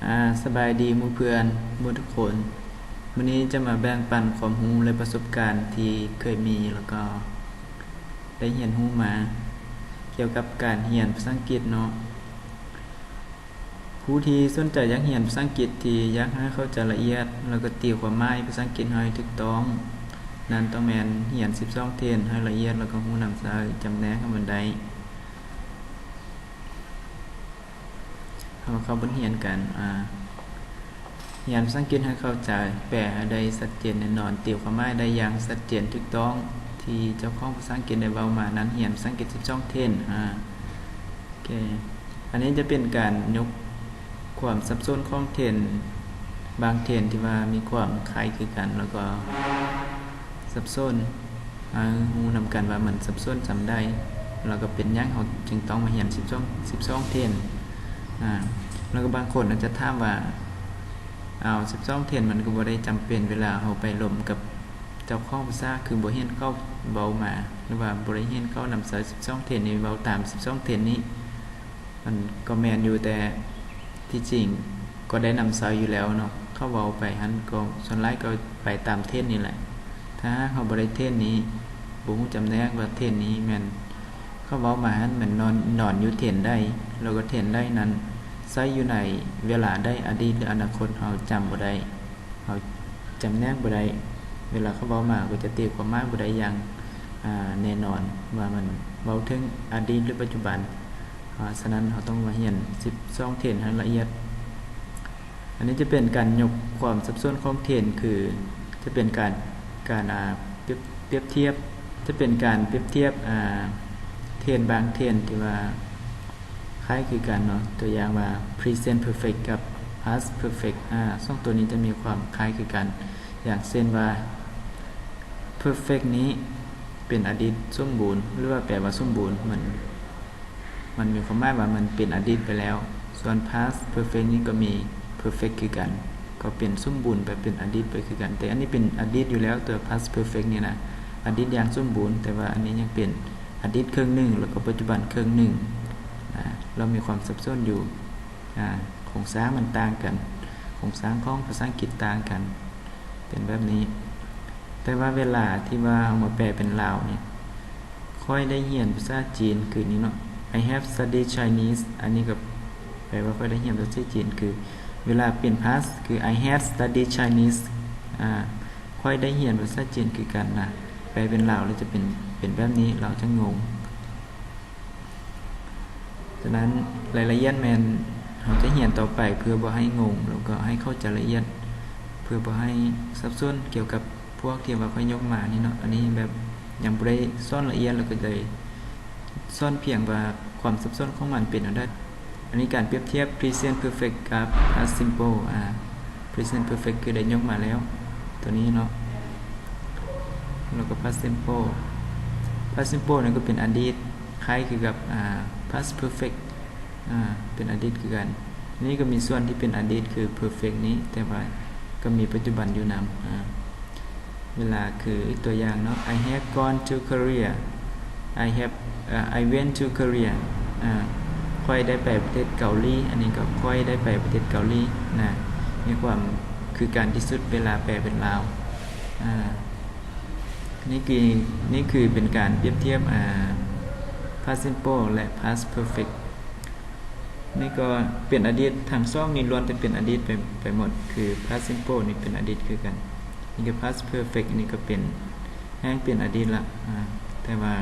ອາ ສະບາຍດີໝູ່ເພື່ອນໝົດທຸກຄົນ. ມື້ນີ້ຈະມາແບ່ງປັນຄວາມຮູ້ ແລະ ປະສົບການທີ່ເຄີຍມີ ແລ້ວກໍໄດ້ຮຽນຮູ້ມາ ກ່ຽວກັບການຮຽນພາສາອັງກິດເນາະ. ຜູ້ທີ່ສົນໃຈຢາກຮຽນພາສາອັງກິດ ທີ່ຢາກໃຫ້ເຂົ້າໃຈລະອຽດ ແລ້ວກໍຕີຄວາມໝາຍພາສາອັງກິດໃຫ້ຖືກຕ້ອງນັ້ນ ຕ້ອງແມ່ນຮຽນສິບສອງເທນໃຫ້ລະອຽດ ແລ້ວກໍຮູ້ນຳໃຊ້ຈຳແນກໃຫ້ມັນໄດ້. ເຮົາມາເຂົ້າບົດຮຽນກັນ. ອາ ຮຽນພາສາອັງກິດໃຫ້ເຂົ້າໃຈ, ແປໃຫ້ໄດ້ຊັດເຈນແນ່ນອນ, ຕີຄວາມໝາຍໄດ້ຢ່າງຊັດເຈນຖືກຕ້ອງ ທີ່ເຈົ້າຂອງພາສາອັງກິດໄດ້ເວົ້າມານັ້ນ. ຮຽນພາສາອັງກິດສິບສອງເທນ. ອາ ໂອເຄ ອັນນີ້ຈະເປັນການຍົກຄວາມສັບສົນຂອງເທນບາງເທນທີ່ວ່າມີຄວາມຄ້າຍຄືກັນ ແລ້ວກໍສັບສົນ. ເຮົາຮູ້ນຳກັນວ່າມັນສັບສົນສ່ຳໃດ ແລ້ວກໍເປັນຫຍັງເຮົາຈຶ່ງຕ້ອງມາຮຽນສິບສອງ ສິບສອງເທນ. ອາ ແລ້ວກໍບາງຄົນອາດຈະຖາມວ່າ ເອົາ ສິບສອງເທນມັນກໍບໍ່ໄດ້ຈຳເປັນ ເວລາເຮົາໄປລົມກັບເຈົ້າຂອງພາສາ ຄືບໍ່ຮຽນເຂົາເວົ້າມາ ຫຼືວ່າບໍ່ໄດ້ຮຽນເຂົານຳໃຊ້ສິບສອງເທນນີ້ ເວົ້າຕາມສິບສອງເທນນີ້. ມັນກໍແມ່ນຢູ່ ແຕ່ທີ່ຈິງກໍໄດ້ນຳໃຊ້ຢູ່ແລ້ວເນາະ. ເຂົາເວົ້າໄປຫັ້ນກໍສ່ວນຫຼາຍກໍໄປຕາມເທນນີ້ແຫຼະ. ຖ້າຫາກເຮົາບໍ່ໄດ້ເທນນີ້ ບໍ່ຮູ້ຈຳແນກວ່າເທນນີ້ແມ່ນ ເຂົາເວົ້າມາຫັ້ນແມ່ນນອນ ນອນຢູ່ເທນໃດ ແລ້ວກໍເທນໃດນັ້ນໃຊ້ຢູ່ໃນເວລາໃດ ອະດີດ ຫຼື ອະນາຄົດ ເຮົາຈຳບໍ່ໄດ້. ເຮົາຈຳແນກບໍ່ໄດ້ ເວລາເຂົາເວົ້າມາ ເຮົາກໍຈະຕີຄວາມໝາຍບໍ່ໄດ້ຢ່າງ ອາ ແນ່ນອນວ່າມັນເວົ້າເຖິງອະດີດ ຫຼື ປັດຈຸບັນ. ອາ ສະນັ້ນເຮົາຕ້ອງມາຮຽນສິບສອງເທນໃຫ້ລະອຽດ. ອັນນີ້ຈະເປັນການຍົກຄວາມສັບສົນຂອງເທນ ຄືຈະເປັນການ ການ ອາ ປຽບ ປຽບທຽບ ຈະເປັນການປຽບທຽບ ອາ ເທນບາງເທນທີ່ວ່າ ຄ້າຍຄືກັນເນາະ. ຕົວຢ່າງວ່າ present perfect ກັບ past perfect ອາ ສອງຕົວນີ້ຈະມີຄວາມຄ້າຍຄືກັນ. ຢ່າງເຊັ່ນວ່າ perfect ນີ້ເປັນອະດີດສົມບູນ ຫຼືວ່າແປວ່າສົມບູນ. ມັນ ມັນມີຄວາມໝາຍວ່າມັນເປັນອະດີດໄປແລ້ວ. ສ່ວນ past perfect ນີ້ກໍມີ perfect ຄືກັນ ກໍເປັນສົມບູນໄປ ເປັນອະດີດໄປຄືກັນ. ແຕ່ອັນນີ້ເປັນອະດີດຢູ່ແລ້ວ ຕົວ past perfect ນີ້ນະ ອະດີດຢ່າງສົມບູນ ແຕ່ວ່າອັນນີ້ຍັງເປັນ ອະດີດເຄິ່ງໜຶ່ງ ແລ້ວກໍປັດຈຸບັນເຄິ່ງໜຶ່ງນະ. ເຮົາມີຄວາມສັບສົນຢູ່ ອາ ໂຄງສ້າງມັນຕ່າງກັນ ໂຄງສ້າງຂອງພາສາອັງກິດຕ່າງກັນ ເປັນແບບນີ້. ແຕ່ວ່າເວລາທີ່ວ່າເຮົາມາແປເປັນລາວນີ້ ຂ້ອຍໄດ້ຮຽນພາສາຈີນຄືນີ້ເນາະ I have studied Chinese ອັນນີ້ກໍແປວ່າຂ້ອຍໄດ້ຮຽນພາສາຈີນ ຄືເວລາເປັນ past ຄື I had studied Chinese ອາ ຂ້ອຍໄດ້ຮຽນພາສາຈີນຄືກັນນະ. ແປເປັນລາວແລ້ວຈະເປັນ ເປັນແບບນີ້ ລາວຈະງົງ. ສະນັ້ນ ລາຍລະອຽດແມ່ນເຮົາຈະຮຽນຕໍ່ໄປ ເພື່ອບໍ່ໃຫ້ງົງ ແລ້ວກໍໃຫ້ເຂົ້າໃຈລະອຽດ ເພື່ອບໍ່ໃຫ້ສັບສົນກ່ຽວກັບພວກທີ່ວ່າຂ້ອຍຍົກມານີ້ເນາະ. ອັນນີ້ແບບຍັງບໍ່ໄດ້ສອນລະອຽດ ແລ້ວກໍໄດ້ສອນພຽງວ່າຄວາມສັບສົນຂອງມັນເປັນແນວໃດ. ອັນນີ້ການປຽບທຽບ present perfect ກັບ past simple ອາ present perfect ຄືໄດ້ຍົກມາແລ້ວ ຕົວນີ້ເນາະ ແລ້ວກໍ past simple. past simple ນັ້ນກໍເປັນອະດີດ ຄ້າຍຄືກັບ ອາ past perfect ອາ ເປັນອະດີດຄືກັນ. ນີ້ກໍມີສ່ວນທີ່ເປັນອະດີດຄື perfect ນີ້ ແຕ່ວ່າກໍມີປັດຈຸບັນຢູ່ນຳ. ອາ ເວລາຄືຕົວຢ່າງເນາະ I have gone to Korea I have ເອີ I went to Korea ອາ ຂ້ອຍໄດ້ໄປປະເທດເກົາຫຼີ. ອັນນີ້ກໍຂ້ອຍໄດ້ໄປປະເທດເກົາຫຼີນະ ມີຄວາມຄືກັນທີ່ສຸດເວລາແປເປັນລາວ. ອາ ນີ້ຄື ນີ້ຄືເປັນການປຽບທຽບ ອາ past simple ແລະ past perfect. ນີ້ກໍເປັນອະດີດ ທັງສອງນີ້ລ້ວນແຕ່ເປັນອະດີດໄປ ໄປໝົດ ຄື past simple ນີ້ເປັນອະດີດຄືກັນ. ນີ້ກໍ past perfect ນີ້ກໍເປັນ ແຮ່ງເປັນອະດີດລະ ອາ ແຕ່ວ່າ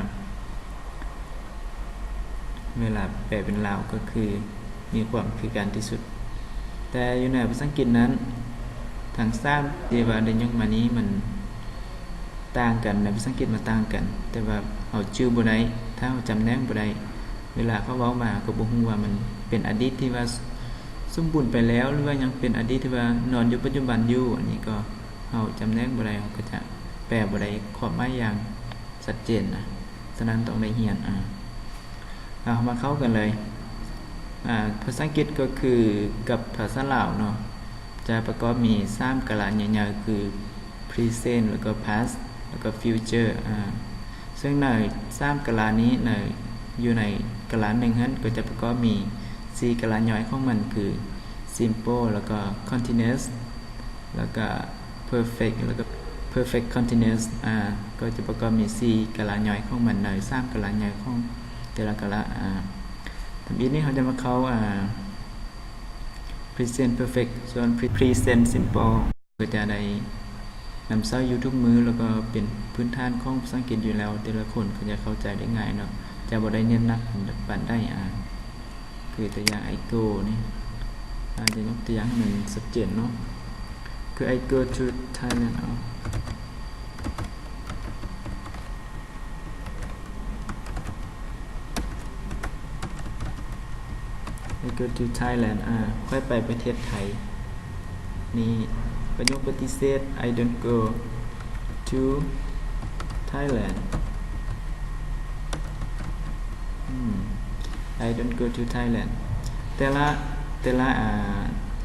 ເວລາແປເປັນລາວກໍຄືມີຄວາມຄືກັນທີ່ສຸດ. ແຕ່ຢູ່ໃນພາສາອັງກິດນັ້ນ ທັງສາມທີ່ວ່າໄດ້ຍົກມານີ້ມັນຕ່າງກັນ ໃນພາສາອັງກິດມັນຕ່າງກັນ ແຕ່ວ່າເຮົາຈື່ບໍ່ໄດ້ ຖ້າເຮົາຈຳແນກບໍ່ໄດ້ ເວລາເຂົາເວົ້າມາ ເຮົາກໍບໍ່ຮູ້ວ່າມັນເປັນອະດີດທີ່ວ່າສົມບູນໄປແລ້ວ ຫຼືວ່າຍັງເປັນອະດີດທີ່ວ່ານອນຢູ່ປັດຈຸບັນຢູ່. ອັນນີ້ກໍເຮົາຈຳແນກບໍ່ໄດ້ ເຮົາກໍຈະແປບໍ່ໄດ້ຄວາມໝາຍຢ່າງຊັດເຈນນະ. ສະນັ້ນຕ້ອງໄດ້ຮຽນ ອາ ເຮົາມາເຂົ້າກັນເລີຍ. ອາ ພາສາອັງກິດກໍຄືກັບພາສາລາວເນາະ ຈະປະກອບມີສາມກາລະໃຫຍ່ໆ ຄື present ແລ້ວກໍ past ແລ້ວກໍ future ອາ ເຊິ່ງໃນສາມກາລະນີ້ ໃນ ຢູ່ໃນກາລະໜຶ່ງຫັ້ນ ກໍຈະປະກອບມີສີ່ກາລະຍ່ອຍຂອງມັນ ຄື simple ແລ້ວກໍ continuous ແລ້ວກໍ perfect ແລ້ວກໍ perfect continuous ອາ ກໍຈະປະກອບມີສີ່ກະລະຍ່ອຍຂອງມັນເນາະ ສາມກະລະຍ່ອຍຂອງແຕ່ລະກະລະ ອາ ທຳອິດນີ້ເຮົາຈະມາເຂົ້າ ອາ present perfect ສ່ວນ pre- present simple ກໍຈະໄດ້ນຳໃຊ້ຢູ່ທຸກມື້ ແລ້ວກໍເປັນພື້ນຖານຂອງພາສາອັງກິດຢູ່ແລ້ວ ແຕ່ລະຄົນກໍຈະເຂົ້າໃຈໄດ້ງ່າຍເນາະ ຈະບໍ່ໄດ້ເນັ້ນໜັກປານໃດ ອາ ຄືຕົວຢ່າງ I go ນີ້ ອາ ຈະຍົກຕົວຢ່າງໃຫ້ມັນຊັດເຈນເນາະ ຄື I go to Thailand ເອົາ I go to Thailand ອາ ຂ້ອຍໄປປະເທດໄທ ນີ້ປະໂຫຍກປະຕິເສດ I don't go to Thailand ອືມ I don't go to Thailand ແຕ່ລະ ແຕ່ລະ ອາ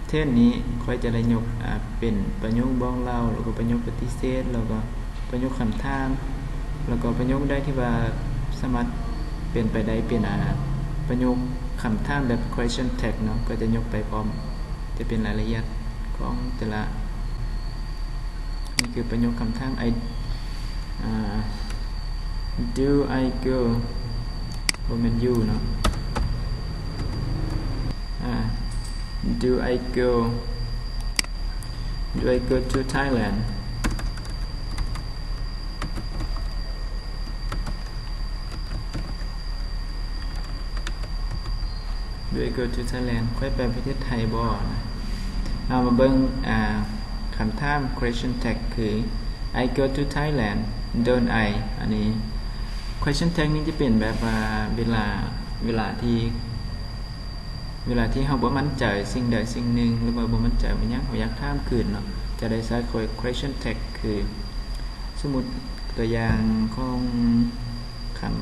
ເທນນີ້ຂ້ອຍຈະໄດ້ຍົກ ອາ ເປັນປະໂຫຍກບອກເລົ່າ ແລ້ວກໍປະໂຫຍກປະຕິເສດ ແລ້ວກໍປະໂຫຍກຄຳຖາມ ແລ້ວກໍປະໂຫຍກໃດທີ່ວ່າສາມາດເປັນໄປໄດ້ເປັນ ອາ ປະໂຫຍກຄຳຖາມແບບ question tag ເນາະ ກໍຈະຍົກໄປພ້ອມ ຈະເປັນລາຍລະອຽດຂອງແຕ່ລະ ນີ້ຄືປະໂຫຍກຄຳຖາມ I ອາ Do I go ບໍ່ແມ່ນ you ເນາະ ອາ Do I go Do I go to Thailand Do I go to Thailand ຂ້ອຍໄປປະເທດໄທບໍ່ນະ ເຮົາມາເບິ່ງ ອາ ຄຳຖາມ question tag ຄື I go to Thailand don't I ອັນນີ້ question tag ນີ້ຈະເປັນແບບວ່າເວລາ ເວລາທີ່ ເວລາທີ່ເຮົາບໍ່ໝັ້ນໃຈສິ່ງໃດສິ່ງໜຶ່ງ ຫຼືວ່າບໍ່ໝັ້ນໃຈອີ່ຫຍັງ ເຮົາຢາກຖາມຄືນເນາະ ຈະໄດ້ໃຊ້ question tag ຄື ສົມມຸດຕົວຢ່າງຂອງຄຳ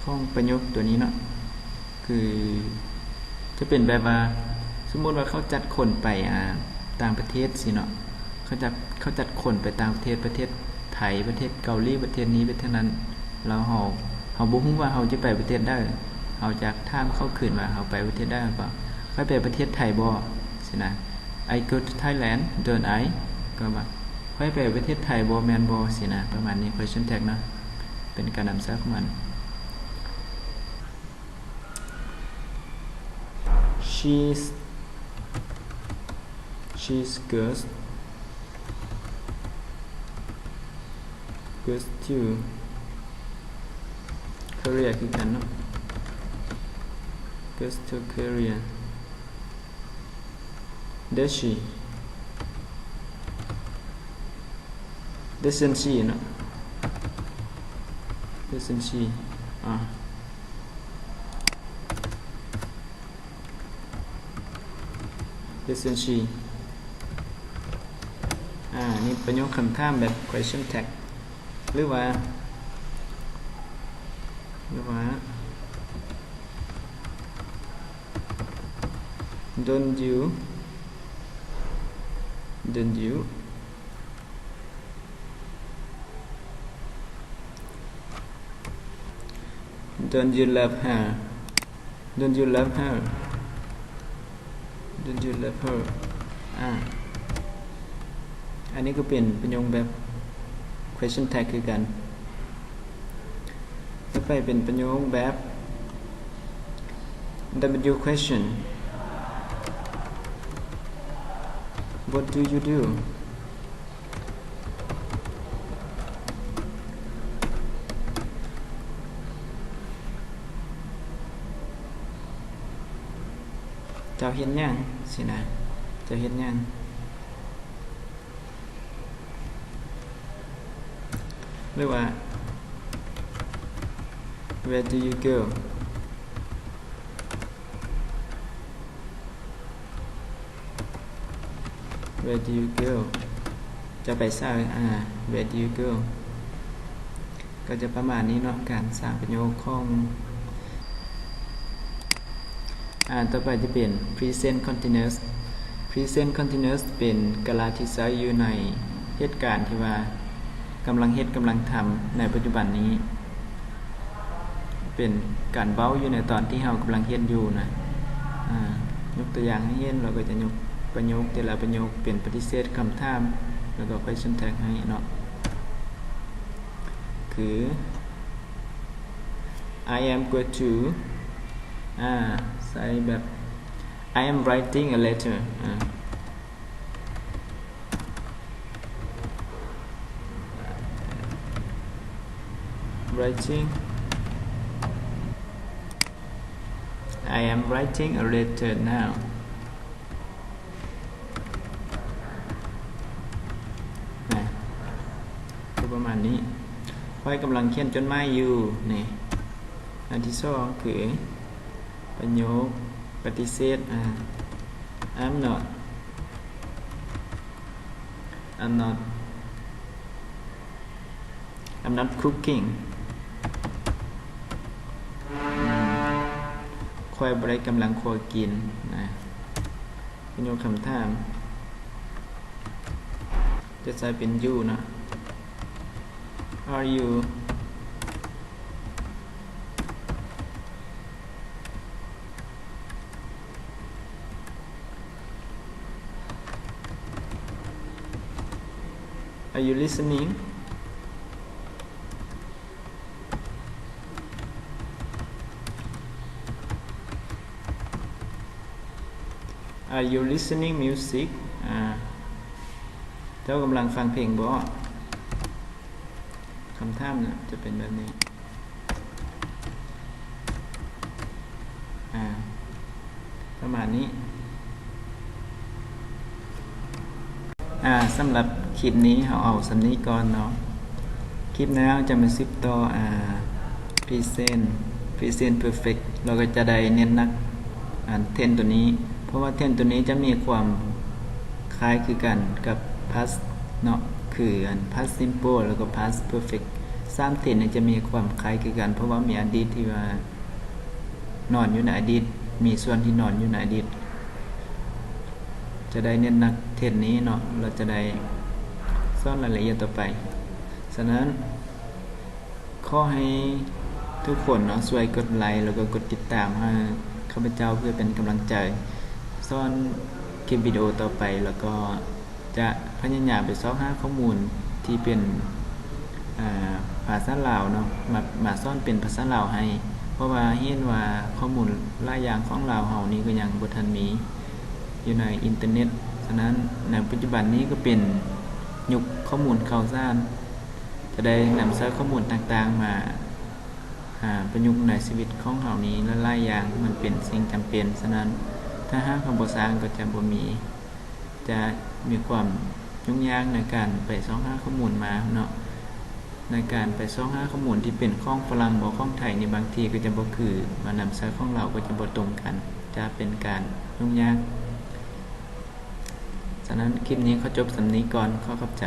ຂອງປະໂຫຍກຕົວນີ້ເນາະ ຄືຈະເປັນແບບວ່າ ສົມມຸດວ່າເຂົາຈັດຄົນໄປ ອາ ຕ່າງປະເທດຊີ້ເນາະ ເຂົາຈັດ ເຂົາຈັດຄົນໄປຕ່າງປະເທດ ປະເທດໄທ ປະເທດເກົາຫຼີ ປະເທດນີ້ ປະເທດນັ້ນ ແລ້ວເຮົາ ເຮົາບໍ່ຮູ້ວ່າເຮົາຈະໄປປະເທດໃດ ເຮົາຈະຖາມເຂົາຄືນວ່າເຮົາໄປປະເທດໃດ ເຮົາກໍ ຂ້ອຍໄປປະເທດໄທບໍ່ ຊີ້ນະ I go to Thailand don't I ກໍວ່າ ຂ້ອຍໄປປະເທດໄທບໍ່ ແມ່ນບໍ່ ຊີ້ນະ ປະມານນີ້ question tag ເນາະ ເປັນການນຳໃຊ້ຂອງມັນ. She's she's goes goes to Korea ຄືກັນເນາະ goes to Korea does she doesn't she ເນາະ doesn't she ອາ doesn't she ອາ ນີ້ປະໂຫຍກຄຳຖາມແບບ question tag ຫຼືວ່າ ຫຼືວ່າ Don't you Don't you Don't you love her Don't you love her Don't you love her ອາ ອັນນີ້ກໍເປັນປະໂຫຍກແບບ question tag ຄືກັນ. ຕໍ່ໄປເປັນປະໂຫຍກແບບ W question What do you do? ເຈົ້າເຮັດຫຍັງ? ຊີ້ນະ ເຈົ້າເຮັດຫຍັງ? ຫຼືວ່າ Where do you go? Where do you go? ເຈົ້າໄປໃສ? ອາ Where do you go? ກໍຈະປະມານນີ້ເນາະ ການສ້າງປະໂຫຍກຂອງ ອາ ຕໍ່ໄປຈະເປັນ Present Continuous Present Continuous ເປັນກະລະທີ່ໃຊ້ຢູ່ໃນເຫດການທີ່ວ່າກຳລັງເຮັດ ກຳລັງທຳໃນປັດຈຸບັນນີ້ ເປັນການເວົ້າຢູ່ໃນຕອນທີ່ເຮົາກຳລັງເຮັດຢູ່ນະ ອາ ຍົກຕົວຢ່າງໃຫ້ເຫັນ ແລ້ວກໍຈະຍົກປະໂຫຍກແຕ່ລະປະໂຫຍກເປັນປະຕິເສດຄຳຖາມ ແລ້ວກໍ question tag ໃຫ້ເນາະ ຄື I am going to ອາ ໃສ່ແບບ I am writing a letter ອາ writing I am writing a letter now ນະ ຄືປະມານນີ້ ຂ້ອຍກຳລັງຂຽນຈົດໝາຍຢູ່ ນີ້ ອັນທີສອງຄືປະໂຫຍກປະຕິເສດ ອາ I'm not I'm not I'm not cooking ຂ້ອຍບໍ່ໄດ້ກຳລັງຄົວກິນນະ ປະໂຫຍກຄຳຖາມ ຈະໃຊ້ເປັນ you ເນາະ Are you Are you listening? Are you listening music? ອາ ເຈົ້າກຳລັງຟັງເພງບໍ? ຄຳຖາມນະ ຈະເປັນແບບນີ້ ອາ ປະມານນີ້ ອາ ສຳລັບຄລິບນີ້ເຮົາເອົາສ່ຳນີ້ກ່ອນເນາະ ຄລິບໜ້າເຮົາຈະມາສືບຕໍ່ ອາ present present perfect ແລ້ວກໍຈະໄດ້ເນັ້ນໜັກ ອັນ tense ໂຕນີ້ ເພາະວ່າ tense ໂຕນີ້ຈະມີຄວາມຄ້າຍຄືກັນກັບ past ເນາະ ຄື ອັນ past simple ແລ້ວກໍ past perfect ສາມ tense ນີ້ຈະມີຄວາມຄ້າຍຄືກັນ ເພາະວ່າມີອະດີດທີ່ວ່ານອນຢູ່ໃນອະດີດ ມີສ່ວນທີ່ນອນຢູ່ໃນອະດີດ ຈະໄດ້ເນັ້ນໜັກ tense ນີ້ເນາະ ແລ້ວຈະໄດ້ສອນລາຍລະອຽດຕໍ່ໄປ. ສະນັ້ນ ຂໍໃຫ້ທຸກຄົນເນາະ ຊ່ວຍກົດໄລ ແລ້ວກໍກົດຕິດຕາມໃຫ້ຂ້າພະເຈົ້າ ເພື່ອເປັນກຳລັງໃຈສອນຄລິບວິດີໂອຕໍ່ໄປ ແລ້ວກໍຈະພະຍາຍາມໄປຊອກຫາຂໍ້ມູນທີ່ເປັນ ອາ ພາສາລາວເນາະ ມາ ມາສອນເປັນພາສາລາວໃຫ້ ເພາະວ່າເຫັນວ່າຂໍ້ມູນຫຼາຍຢ່າງຂອງລາວເຮົານີ້ກໍຍັງບໍ່ທັນມີຢູ່ໃນອິນເຕີເນັດ. ສະນັ້ນ ໃນປັດຈຸບັນນີ້ກໍເປັນຍຸກຂໍ້ມູນຂ່າວສານ ຈະໄດ້ນຳໃຊ້ຂໍ້ມູນຕ່າງໆມາ ອາ ປະຍຸກໃນຊີວິດຂອງເຮົານີ້ຫຼາຍໆຢ່າງ ມັນເປັນສິ່ງຈຳເປັນ. ສະນັ້ນ ຖ້າຫາກເຮົາບໍ່ສ້າງກໍຈະບໍ່ມີ ຈະມີຄວາມຫຍຸ້ງຍາກໃນການໄປຊອກຫາຂໍ້ມູນມາເນາະ ໃນການໄປຊອກຫາຂໍ້ມູນທີ່ເປັນຂອງຝຣັ່ງບໍ ຂອງໄທນີ້ ບາງທີກໍຈະບໍ່ຄື ມານຳໃຊ້ຂອງລາວກໍຈະບໍ່ຕົງກັນ ຈະເປັນການຫຍຸ້ງຍາກ. ສະນັ້ນ ຄລິບນີ້ຂໍຈົບສ່ຳນີ້ກ່ອນ ຂໍຂອບໃຈ.